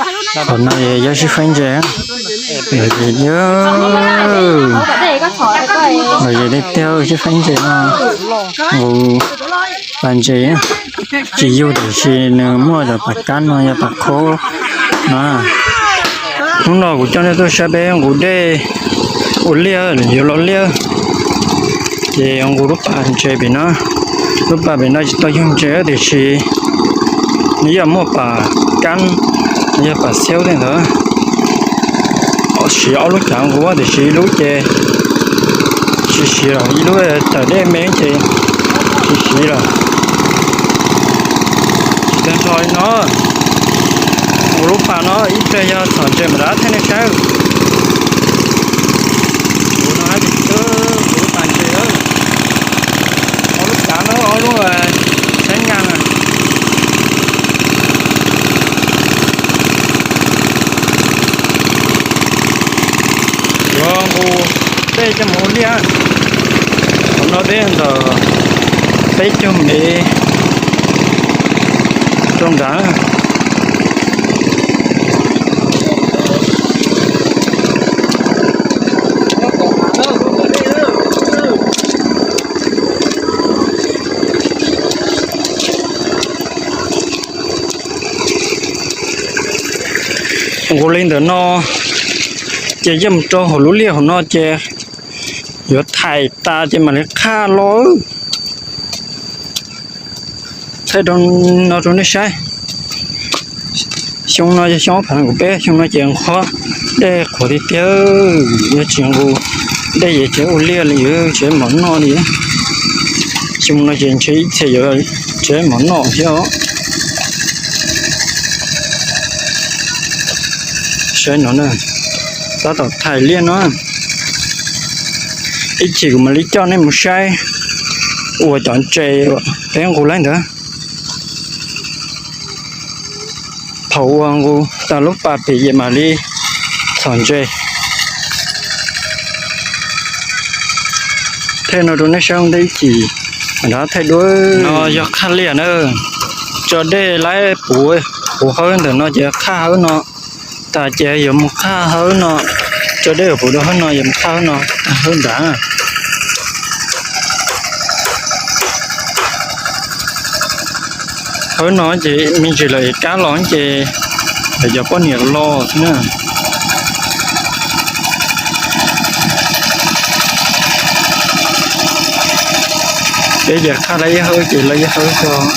Qhov no yog sib faib ntses, los yog tiag tiag sib faib ntses no, nqus pas ntses, tsis yug tiam sis nws muaj cov pas kab no yog pas qhob no. Hnub no kuv coj nej tuaj saib peb nqus dej ua liaj yuav los liaj, ces nqus lub pas ntses pem no. Lub pas pem no tsis tau yug ntses tiam sis nws yog muaj pas kab, nws yog pas xeeb li ntawd. Siv ob lub cav nqus tiam sis ib lub ces tsis siv lawm, ib lub tawm dej me ces tsis siv lawm. Tsis tag nrho li no, nqus lub pas no ib pliag yog txhom ntses mam rov qab thaij nej saib. Nqus no hab tsis tau nqus lub pas ntses, ob lub cav no ob lub txhab nyaj na. Yuav nqus dej coj mus ua liaj, qhov no deb ntawm peb caug mev rau nrad. Nqus li ntawm no ces coj mus rau hauv lub liaj hauv no ces yuav thaij tas ces mam li qhaj los. Thaij no rau nej saib. Xyoo no yog xyoo ob phav nees nkaum peb, xyoo no ces nqhuab dej qhuav tiag tiag, yog tsis nqus dej ces tsis ua liaj li, tsis mov noj li. Xyoo no ces ntshe ib txhia yuav tsis mov noj thiab os. Saib no na, tab tom thaij liaj no. Ib chim kuv mam li coj nej mus saib ua cov ntses peb nqus laib ntawd. Thaum uas nqus tas lub pas pem ces mam li txhom ntses. Thaij no rau nej saib ua ntej ib chim, mam rov thaij dua. No yog qhaj liaj na, tso dej laib puv, puv hawb ntawm no ces qhaj hawb no. Tas ces yuav mus qhaj hawb no, tso dej puv rau hawb no yuav mus qhaj hawb no, hawb nrad. Hawb no ces me ntsis lawv ev kab los ces lawv cov poj niam los xwb na. Peb ces qhaj lawv ib hawb ces lawv ib hawb xwb.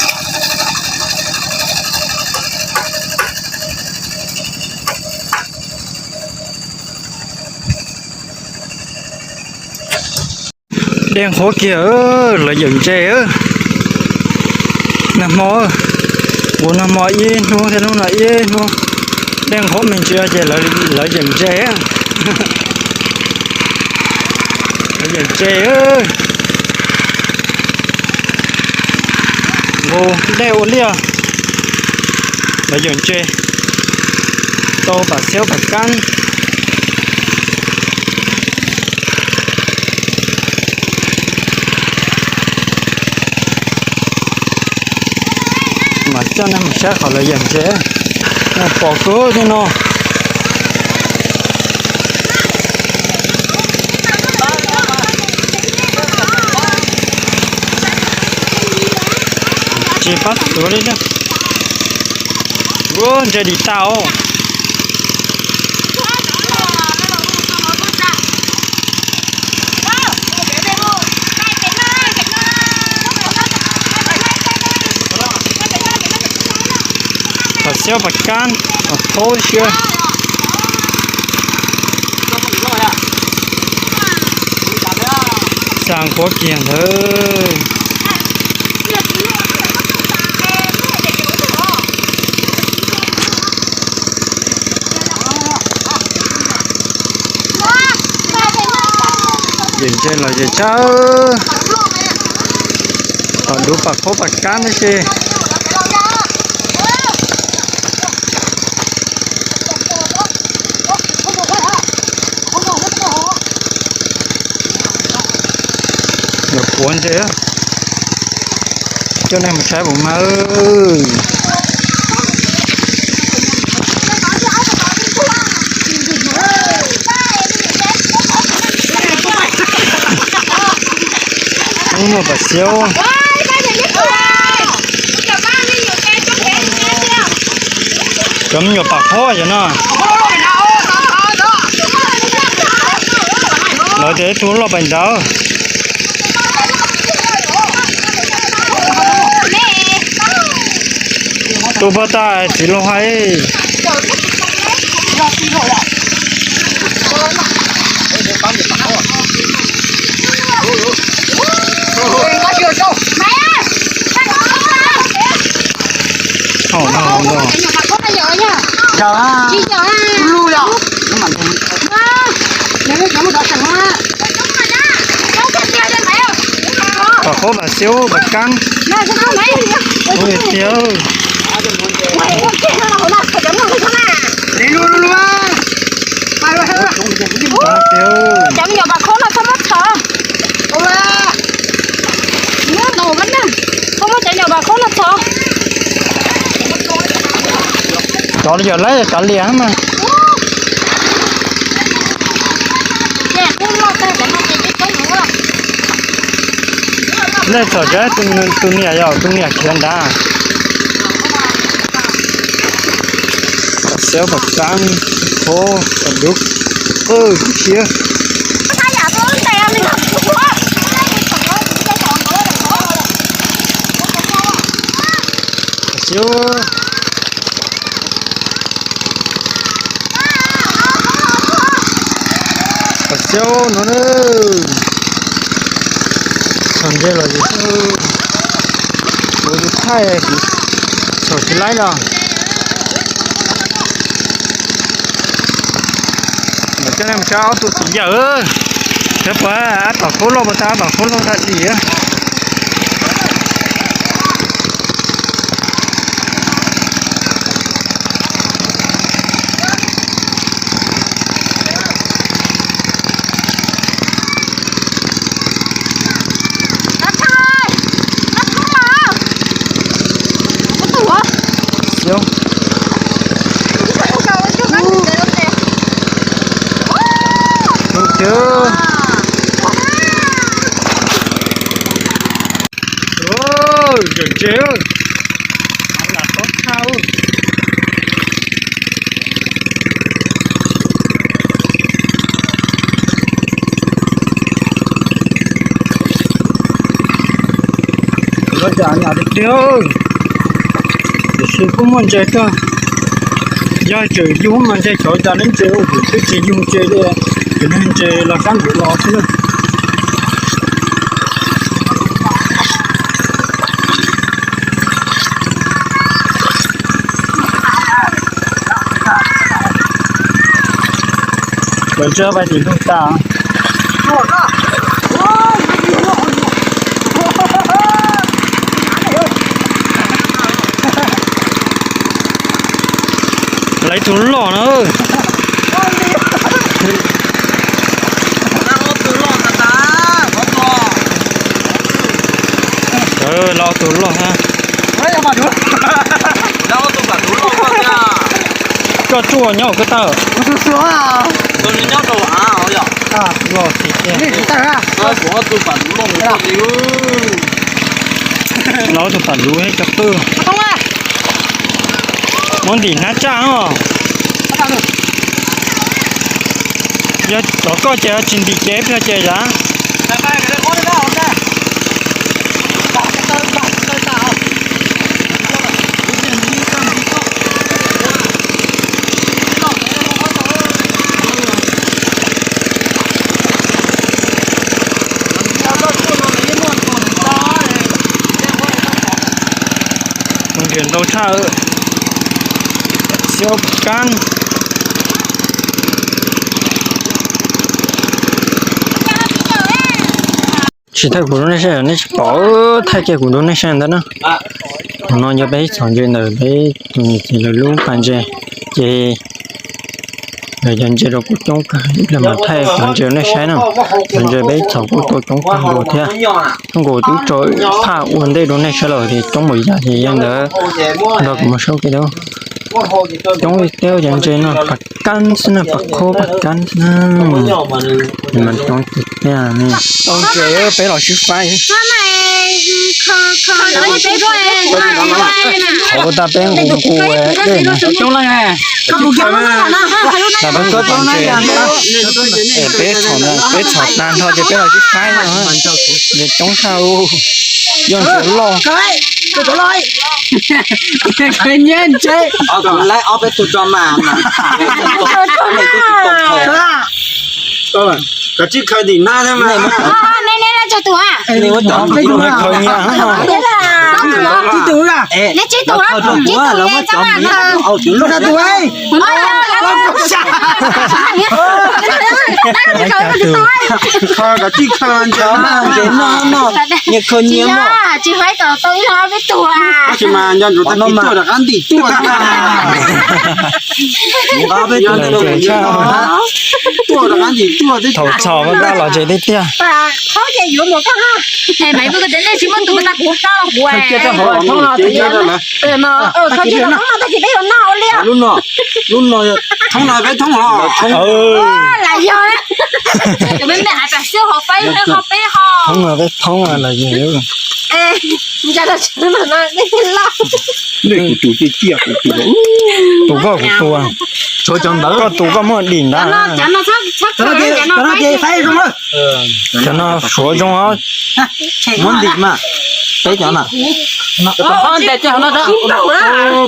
Dej nqhuab kiag, lawv yawm ntses. Nag hmo, nqus nag hmo ib hnub thiab hnub no ib hnub, dej nqhuab me ntsis ces lawv yawm ntses. Lawv yawm ntses. Nqus dej ua liaj, lawv yawm ntses, tau pas xeeb pas kab. Mas coj nej mus saib qhov lawv yawm ntses, nej pom kawg thiab no. Tsis pab tuav li na. Ua ntses dim tas os. Pas xeeb pas kab, pas thaub siab. Xa nqhuab kiag ntawd. Yawm ntses los yawm tsawb, tom duv pas qhuab pas kab ntawd xwb. Lawv puav ntses, coj nej mus saib puas mag. Tub Muaj Pam Xiaub. Cov me nyuam Pam Qhob yog no. Lawv tias ib tug loj pais ntawd. Tus pog tas txiv laus hais. Thaum no, Pam Qhob, Pam Xiaub, Pam Kab. Ua tiag. Ua tiag. Cov me nyuam Pam Qhob no txhob muab txhom. Txhob muab cov nyuam Pam Qhob no txhom. Cov li yog lawv cov lias mas. Lej txhom cov, tus niam yog tus niam khiav nrad. Pam Xiaub, Pam Kab, Qhob, Pam Dub, qw siab. Pam Xiaub. Pam Xiaub no na. Txhom ntses los yus, kuv tus thaij kuv txhom tsis laib los. Coj nej mus saib ob tug txiv yawm, saib puas ab tom qub loj puas tau, ab tom qub loj tag dim. Xiaub. Tus twg? Ntses, lam tob tshaj. Lov zam nyam tiag tiag, tiam sis kuj muaj ntses kawg. Yog tseem yug mas ntshe cov cas neb ntses ua kuv twb tsis yug ntses li, kuv yug ntses los sab nraud los xwb na. Lawv tsis pais tim ntug tas. Lawv tus loj na. Lawv tus loj thiab. Koj tsuj nyob hauv koj taw. Loj tiag tiag. Lawv tus pam duv cov qwj. Muab ntim hnab tsaj os. Yog cov koj ces tsis ntim ces pliag ces yam. Mus nrhiav ntau tshaj. Xiaub kab. Tsis thaij kuv lub nej saib, nej tsis pom, thaij kiag kuv lub nej saib ntawd na. Qhov no yog peb txhom ntses ntawm peb tus niam txiv lawv lub pas ntses, ces lawv cov ntses rau kuj coob kawg, ib pliag mam thaij cov ntses rau nej saib na. Cov ntses peb txhom kuj tau coob kawg nkaus thiab. Zoo nkaus twb tso phaj ua ntej rau nej saib los tias coob npaum yas ces yog ntawd nrog kuv mus saib ua ke tau. Coob li teb ces ntses no pas kab xwb na, pas khub pas kab xwb na. Mas coob tiag tiag ne. Tau ntses peb los sib faib. Qhov tag peb nqus nqus dej na. Coob leej, tas peb tau ntses, peb txhom, peb txhom tag nrho ces peb los sib faib no. Ntses coob tshaj, yog ntses loj. Nyiam ntses. Kuv laib ob peb tug tso mas. Koj tsis khaws ntim na thiab mas. Nej, nej leej twg tus a? Khaws nyiam. Neb tsib tus, tsib tus, khaws nyiam no, nyiam khaws nyiam no. Tsis faib kom tau ib leeg ob peb tug a. Tab sis mas nco ntsoov tag kis tuaj rov qab ntim tuaj. Tuaj rov qab ntim tuaj. Thaum txhom mas koj los ntses tiag tiag. Qhov ces yuav mus koj ha. Maiv, koj tias nej tsis muaj tus tag kuv hlob los kuv. Khaws cia rau hauv thoob no, khaws cia rau hauv no tag kis peb yuav noj ua li. Lub no, lub no thoob no peb thoob os. Lam yog na. Cov me me hais pam xiab hauv faib peb ho peb ho. Thoob no peb thoob los yog. Nca los tsev no nej loj. Kuv tus ciaj ciaj kuv tus. Tus koj kuv tus. Tshuav cov ntawd koj tus koj muaj dim ntawd. Cov no ces faib zoo. Cov no suav zoo os. Muab ntim mas. Peb cov na.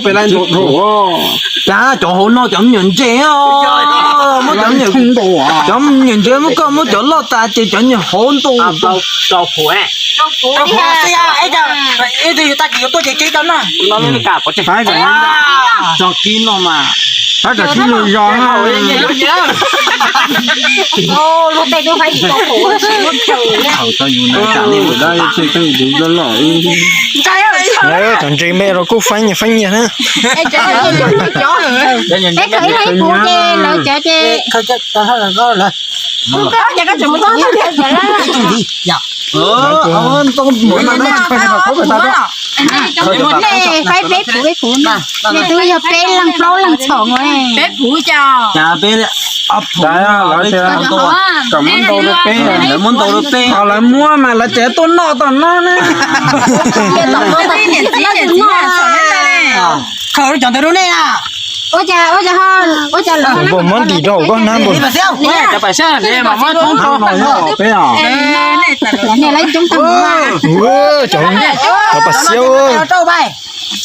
Peb laij ntaus dhau. Cas cov hauv no cov me nyuam ntses os. Muab cov me nyuam, cov me nyuam ntses muab koj muab cov loj tas ces cov nyuam hauv ntaus. Ib tug yus tag kis yuav tuaj ces kev cov no. Tso kib no mas. Tab tom sib luag zos na. Lub tej tub faib tsis tau pum. Thaum tau yus na, tsam nej mus dab tsi tej tus loj loj. Cov ntses me los kuj faib nyias faib nyias na. Peb khaws ib leeg ib puv ces lawv cov ces. Nej faib peb puv peb puv na. Nej twb yog peb leeg plaub leeg txhom. Peb puv cas. Peb ob puv, lawv muab ntaus rau peb, lawv muab ntaus rau peb. Thaum lawv muab mas lawv tseem tuaj noj tom no na. Khaws cov ntawd rau nej na. Ua cas, ua cas, ua cas lawv muab ntim rau hauv koj hnab npaum. Cov pam xiab,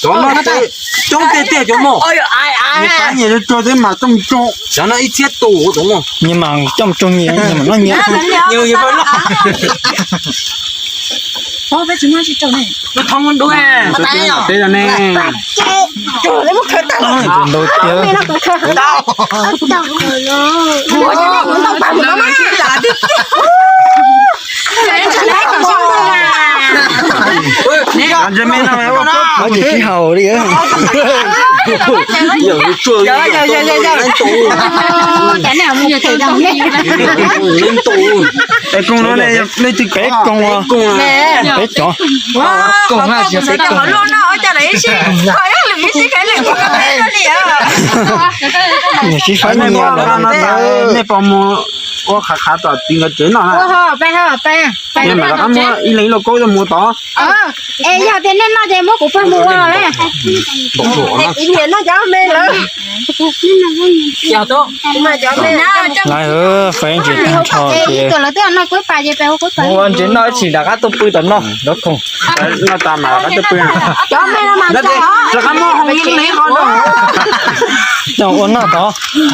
cov no coob tiag tiag cov no. Nyias mas coj mus tso, cov no ib txhiab tus cov no. Nyias mas coj mus tso nyias, nyias mas noj nyias. Peb cov ne. Ntau tiag. Ntses me no, ntses sib haum li. Peb koog no, nej twb peb koog, peb cov. Koog na, peb koog. Nyias sib faib nyias. Nej puas mus ua qhav qhav tom txiv nkawd tsev noj na? Peb mam rov qab muab ib leeg ib lauj kaub coj mus tod. Es yog tias nej noj ces muab kuv pawg mus ua los. Nyias noj cov me lawm. Lawv faib ntses tag nrho ces ua ntses noj ib chim rov qab tuaj pw tom no lov khoom. Noj tas mas rov qab tuaj pw. Rov qab muab hoo ib leeg ib qho rau. Coj ua noj tod,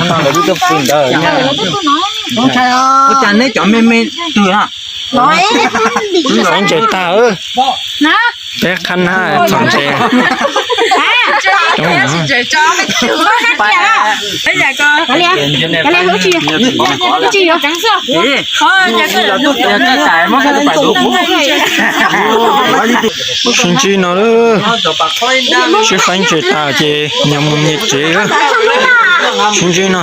no lawv twb tuaj pw ntawd. Ua cas neb cov me me twg na? Faib ntses tag. Peb qhab na txhom ntses. Sib ntsib no, sib faib ntses tas ces nyias mus nyias tsev. Sib ntsib no.